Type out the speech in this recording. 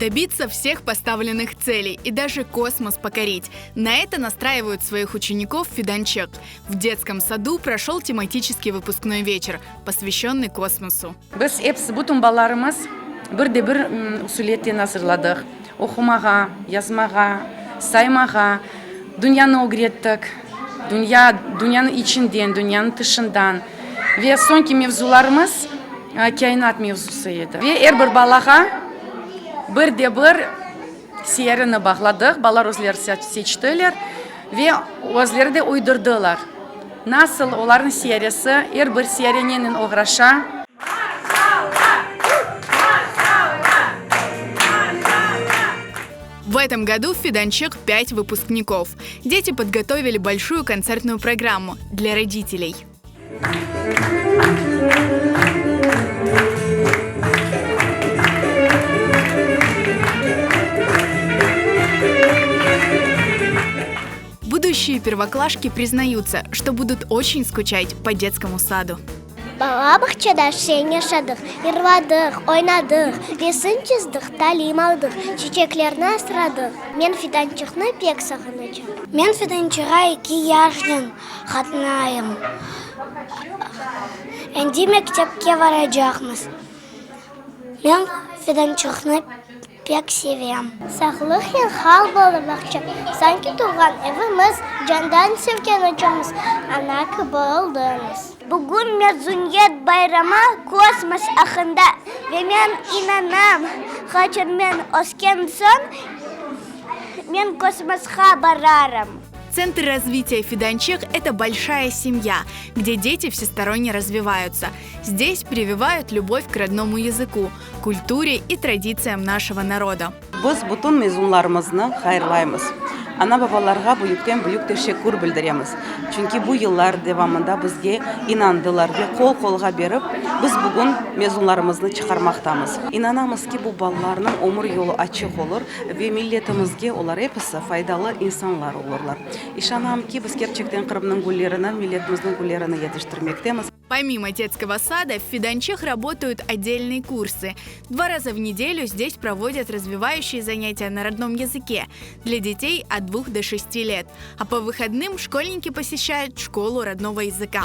Добиться всех поставленных целей и даже космос покорить. На это настраивают своих учеников Фиданчык. В детском саду прошел тематический выпускной вечер, посвященный космосу. Biz episi, bütün balalarımız bir de bir usuliyetten azırladıq, oqumağa, yazmağa, saymağa, dünyanı ögrettik, dünya, dünyanıñ içinden, dünyanıñ tışından. Ve soñki mevzularımız kâinat mevzusı edi. Ve er bir balağa bir de bir siyareni bağladıq, balalar özleri seçtiler ve özleri de uydurdılar. Nasıl olarnıñ siyaresi, er bir siyare nenen oğraşa. В этом году в Фиданчык пять выпускников. Дети подготовили большую концертную программу для родителей. Будущие первоклашки признаются, что будут очень скучать по детскому саду. Bala bağçada şeñ yaşadıq, yırladıq, oynadıq, resim çizdıq, talim aldıq, çiçeklerni asradıq. Men Fidançıqnı pek sağınacam. Men Fidançıqqa eki yaşnen qatnayım. Endi mektepke baracaqmız. Men Fidançıqnı pek sevem. Sağlıqnen qal, bala bağça, sanki tuvğan evimiz, candan sevgen ocamız, ana kibi oldıñız. Bugün mezuniyet bayramı, kosmos aqqında ve men inanam, qaçan men ösken soñ, men kosmosqa bararım. Центр развития Фиданчык – это большая семья, где дети всесторонне развиваются. Здесь прививают любовь к родному языку, культуре и традициям нашего народа. Biz bütün mezunlarımıznı hayırlaymız. Ana-babalarğa büyükten-büyük teşekkür bildiremiz. Çünki bu yıllar devamında bizge inandılar ve qol-qolğa berip, biz bugün mezunlarımıznı çıqarmaqtamız. İnanamız ki, bu balalarnıñ ömür yolu açıq olur ve milletimizge olar episi faydalı insanlar olurlar. İşanam ki, biz kerçekten Qırımnıñ güllerini, milletimizniñ güllerini yetiştirmektemiz. Помимо детского сада, в Фиданчых работают отдельные курсы. Два раза в неделю здесь проводят развивающие занятия на родном языке для детей от 2 до 6 лет. А по выходным школьники посещают школу родного языка.